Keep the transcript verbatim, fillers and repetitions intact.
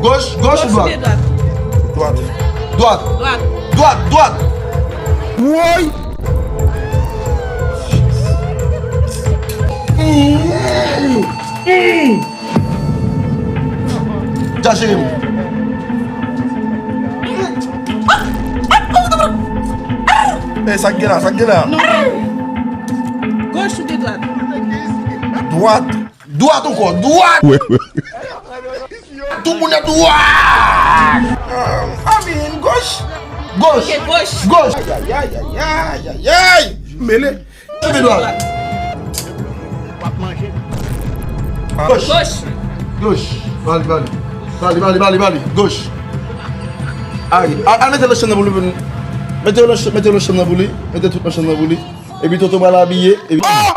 Goch, goch ou dwat? Dwat. Dwat. Dwat. Dwat, dwat. Woy! Dja cheri m. Ey, sa k gen la, sa k gen la? Goch ou te dwat? Dwat. Dwat ankò, dwat! Tout moun nan dwat! I mean, goch! Goch! Ok, goch. Goch! Ayayayayayayay! Mele! Leve dwat! Goch! Goch! Goch! Bali, bali. Bali, bali, bali, bali. Goch! Ay, al, al mete lòt chanm nan pou li. Mete lòt ch-, mete lòt chanm nan pou li. Mete tout lòt chanm nan pou li. Epi Toto pral abiye. Epi... Oh!